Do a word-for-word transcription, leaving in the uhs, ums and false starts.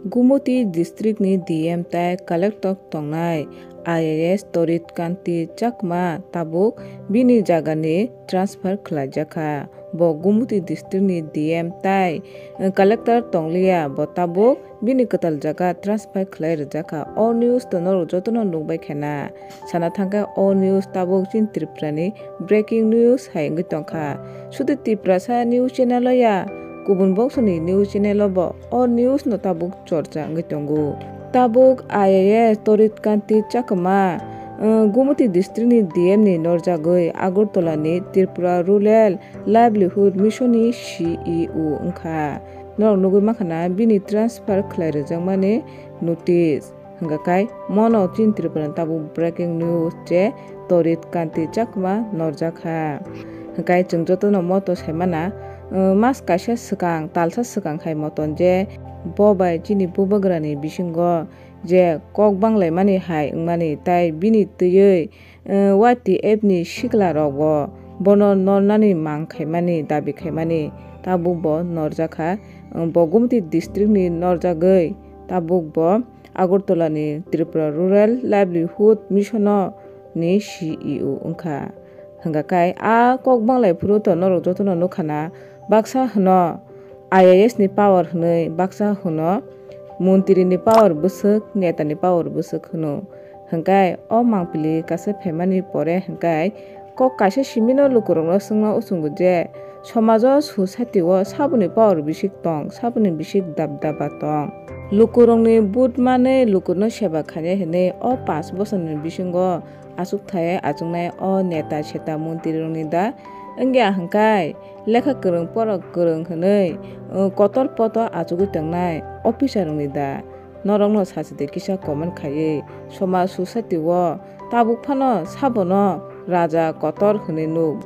Gumoti district ni D M tai collector tongnai I A S Torit Kanti Chakma tabuk bini jagani transfer khlaijakha. Bo Gumoti district ni D M tai, eh, collector tongliya, bo tabuk bini kwtal jaga transfer khlai rwjakha. O news to norok jotono nukbai khena. Sana thangkhe o news tabuk chini Tripura ni breaking news hai wngwi tongkha. Sudi Tiprasa news channel o ya, kubun boksoni news channel o bo o news no tabuk chorcha wngwi tongo. Tabuk I A S Torit Kanti Chakma, eh, Gumoti district ni D M ni norjagwi Agartala ni Tripura Rural Livelihood Mission ni C E O wngkha. Norok nugwi mankha na bini transfer khlai rwjakmani notice. Hwnkha khe mono chini Tripura ni tabuk breaking news je Torit Kanti Chakma norjakha. Hwnkhe chwng jotono moto saimana, uh, mas kaisa swkang, talsa swkang hai moton je bo bai chini bubagrani bisingo je kok banglaimani hai wngmani, tai bini twiwi, uh, Y T F ni sikla rokbo bono nornani mang khaimani, dabi khaimani, tabuk bo norjakha. Uh, bo Gumti district ni norjagwi tabuk bo Agartala ni Tripura Rural Livelihood Mission o ni C E O wngkha. Hwnkha khe a kok banglai phuru to norok jotono nukha na, baksa hwno I A S ni power hwnwi, baksa hwno montri ni power bwswk, neta ni power bwswk hwno. Hwnkhe o mangpili kasa phaimani pore hwnkhe kok kaisa simino lukurokno swngna uchungo je somajo, society o saboni power bisik tong, saboni bisik dabdaba tong. Lukurokni vote manwi lukurokno seba khainai hwnwi o panch bosorni bisingo achukthai achuknai o neta seta montrirokni da wngya hwnkhe lekha kwrwng pora kwrwng hwnwi, uh, kotor poto achugwi tongnai officerrokni da. Norokno sachi de kisa comment khaiwi somaj, society o tabuk phano sabono raja kotor hwnwi nuk.